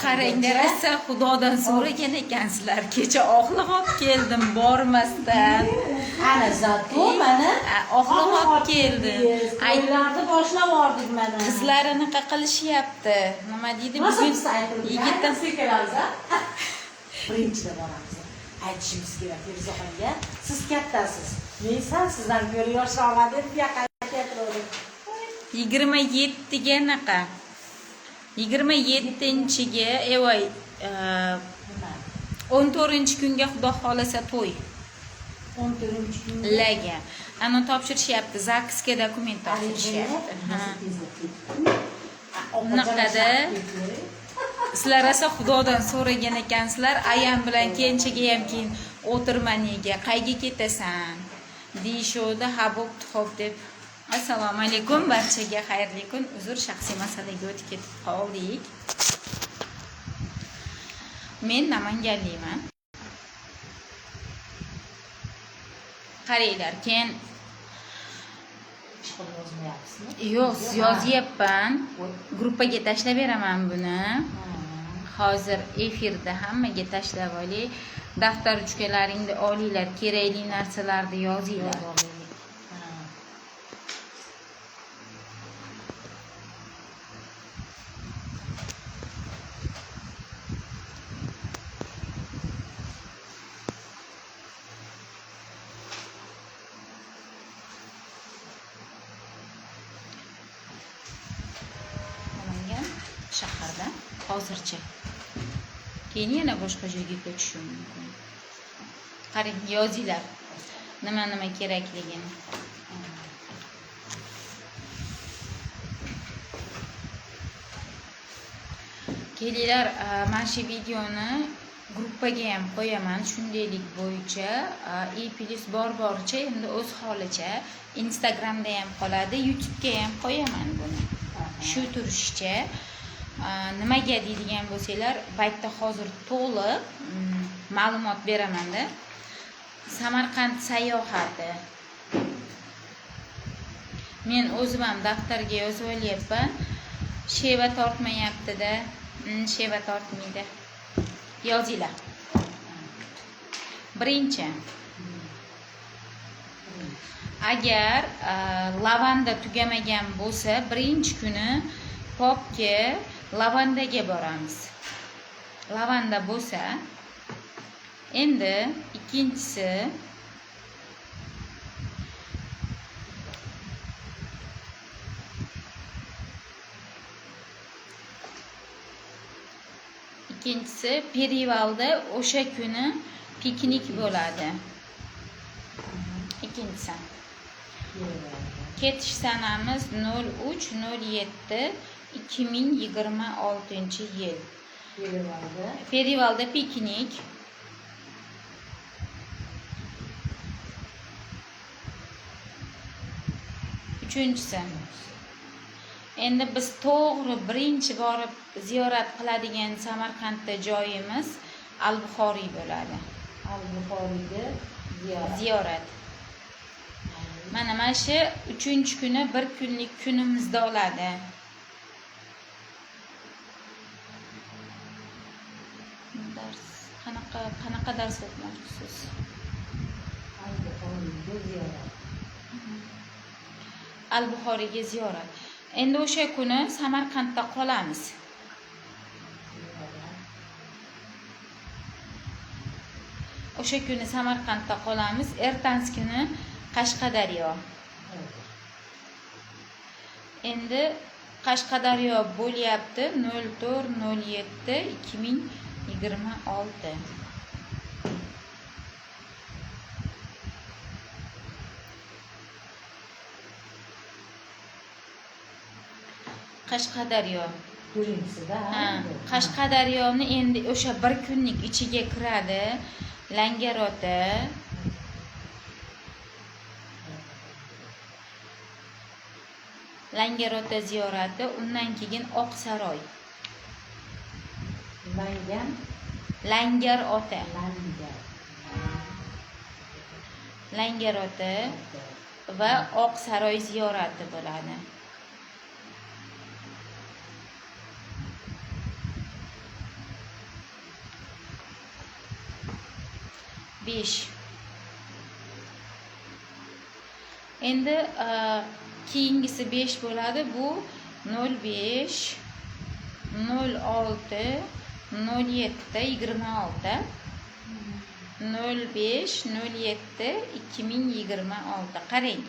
Qarangda, rosa xudodan so'ragan ekansizlar. Kecha oqliq olib keldim bormasdan. Ana zato mana oqliq olib keldim. Aytlarni boshlab yordik mana. Qizlar anaqa qilishyapti. Nima deydi bugun? Yigitdan kelamiz, a? Birinchida boramiz. Aytishimiz kerak Feruzxonga, siz kattasiz. Men sal sizdan ko'ra yoshroqman deb bu yoqqa aytyapti. 27 ga anaqa. 27-ga, evoy, 14-kunga xudo xolasa to'y. 14-kunga. Laga. Ana topshirishyapti, ZAGSga dokument topshirishyapti. Unaqada sizlar rosa xudodan so'ragan ekansizlar. Ayam bilan kelinchaga ham keyin o'tirma nega, qayga ketasan deyishuvdi. Ha bo'pti, xo'p deb. Assalomu alaykum barchaga, xayrli kun. Uzr, shaxsiy masalaga o'tib ketib qoldik. Men Namanganlikman. Qaranglar, keyin yozmayapsizmi? Yo'q, yozyapman. Gruppaga tashlab beraman buni. Hozir efirda hammaga tashlab olay. Daftar ruchkalaringni olinglar, kerakli narsalarni yozinglar. Shaharda hozircha. Keyin yana boshqa joyga ko'chishim mumkin. Qarang, yozinglar. Nima-nima kerakligini. Kelinglar, mana shu videoni gruppaga ham qo'yaman shundaylik bo'yicha. E plus bor-boricha endi o'z holicha Instagramda ham qoladi, YouTube'ga ham qo'yaman buni. Shu turishicha. Nimaga deydigan bo'lsanglar, baytda hozir to'liq ma'lumot beramanda. Samarqand sayohati. Men o'zim ham daftarga yozib olyapman. Sheva tortmayapti-da. Sheva tortmaydi. Yozinglar. Birinchi. Agar lavanda tugamagan bo'lsa, birinchi kuni popga lavandaga boramiz. Lavanda bo'lsa, endi ikkinchisi Perivalda o'sha kuni piknik bo'ladi. Ikkinchisi. Ketish sanamiz 03/07/2026 yil. Perivalda piknik. Uchinchisi. Endi biz to'g'ri birinchi borib ziyorat qiladigan Samarqandda joyimiz Al-Buxoriy bo'ladi. Al-Buxoriyga ziyorat. Mana shu 3-kuni bir kunlik kunimizda oladi. Dars qanaqa dars o'tmoqchisiz? Al-Buxoriyga ziyorat. Al-Buxoriyga ziyorat. Endi o'sha kuni Samarqandda qolamiz. O'sha kuni Samarqandda qolamiz. Ertasi kuni Qashqadaryo. Endi Qashqadaryo bo'lyapti 04/07/2026. Qashqadaryo. Birinchisida. Ha, Qashqadaryoni endi o'sha bir kunlik ichiga kiradi. Langarota. Langarota ziyorati, undan keyin Oqsaroy. Langar ota. Langarota va Oq saroy ziyorati bo'ladi. Besh. Endi keyingisi 5 bo'ladi. Bu 05 06 07 26 05 07 2026. Qarang.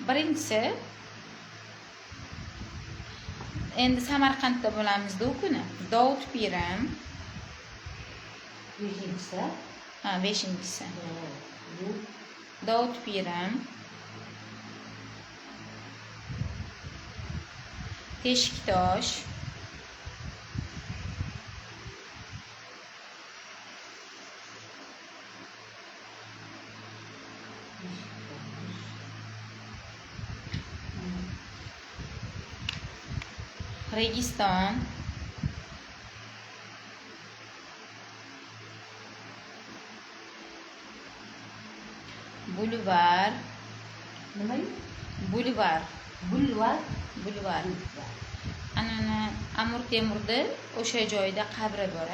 Birinchisi endi Samarqandda bo'lamizda u kuni. Dovud Pirim. Beshinchisi. Ha, beshinchisi. Dovud Pirim. Teshiktosh. Registon. Bulvar. Nima? Bulvar. Bulvar. Bulvar. Anani Amir Temurda o'sha joyda qabri bor.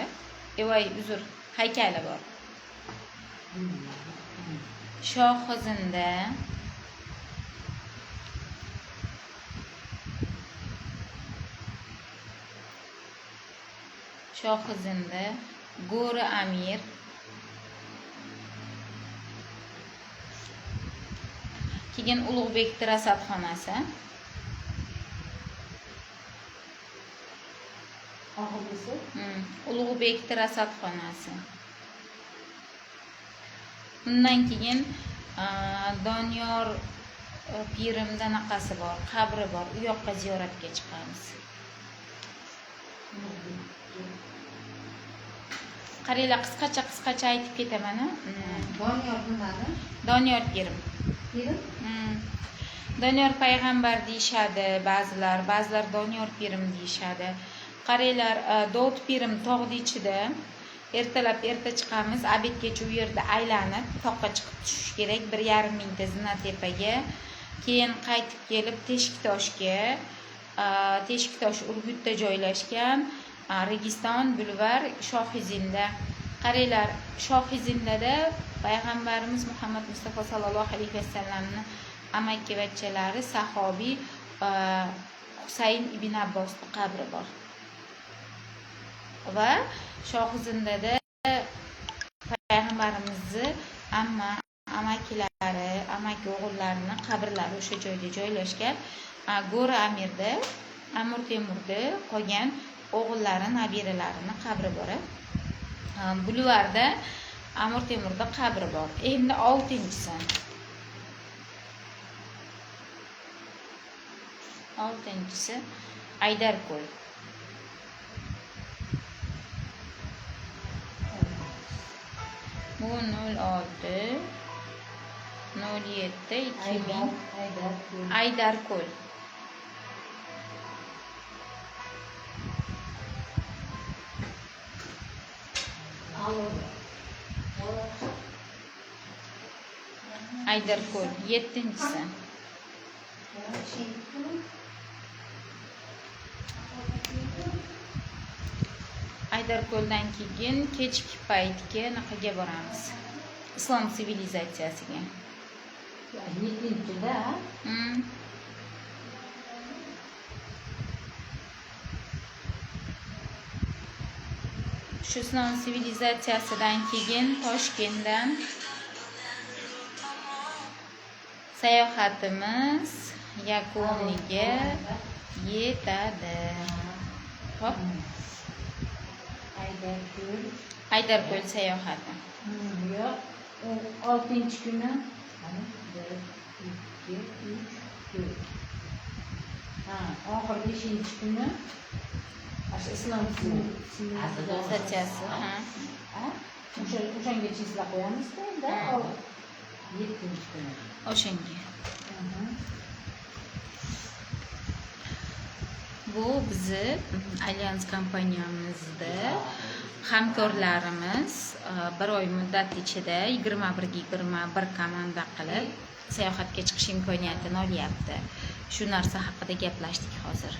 Voy, uzr, haykali bor. Shohizinda. Shohizinda Go'ri Amir. Keyin Ulug'bek rasadxonasi. Oxirgisi? Ulug'bek rasadxonasi. Undan keyin Doniyor Pirimda naqasi bor, qabri bor. U yoqqa ziyoratga chiqamiz. Qaranglar, qisqacha aytib ketaman. Doniyor nimani? Doniyor Pirim. Pirim? Doniyor payg'ambar deyishadi ba'zilar, ba'zilar Doniyor Pirim deyishadi. Qaranglar, Dovud Pirim tog'ning ichida. Ertalab erta chiqamiz, obedgacha u yerda aylanib, toqqa chiqib tushish kerak, 1,5 mingta zina tepaga. Keyin qaytib kelib Teshiktoshga, Teshiktosh Urgutda joylashgan, Registon, Bulvar, Shohizinda. Qaranglar, Shohizindada payg'ambarimiz Muhammad Mustafa sallallohu alayhi vasallamning amakivachchalari sahobiy Husayn ibn Abbosning qabri bor. Va Shohizindada payg'ambarimizni amma amakilari, amaki o'g'illarining qabrlari o'sha joyda joylashgan. Go'ri Amirda, Amir Temurda qolgan o'g'illari, nabiralarining qabri bor. Bulvarda Amir Temurda qabri bor. Endi 6-inchisi. 6-inchisi Aydarko'l. Bu 06 07 2000 Aydarko'l. Aydarko'l 7-inchisi. Aydarko'ldan keyin kechki paytga naqaga boramiz? Islom sivilizatsiyasiga. 7-da? Shu islom sivilizatsiyasidan keyin Toshkentdan sayohatimiz yakuniga yetadi. Hop. Aydarko'l. Aydarko'l sayohati. Yo'q, u 6-kuni. Mana 1 2 3 4. Ha, oxir 5-kuni o'sha islom sivilizatsiyasi, ha. Ha? O'shanga chisla qo'yamiz-da endi. 7-kuni. O'shanga. Bu bizni Alyans kompaniyamizda Hamkorlarimiz bir oy muddat ichida 21 ga 21 komanda qilib sayohatga chiqish imkoniyatini olyapti. Shu narsa haqida gaplashdik hozir.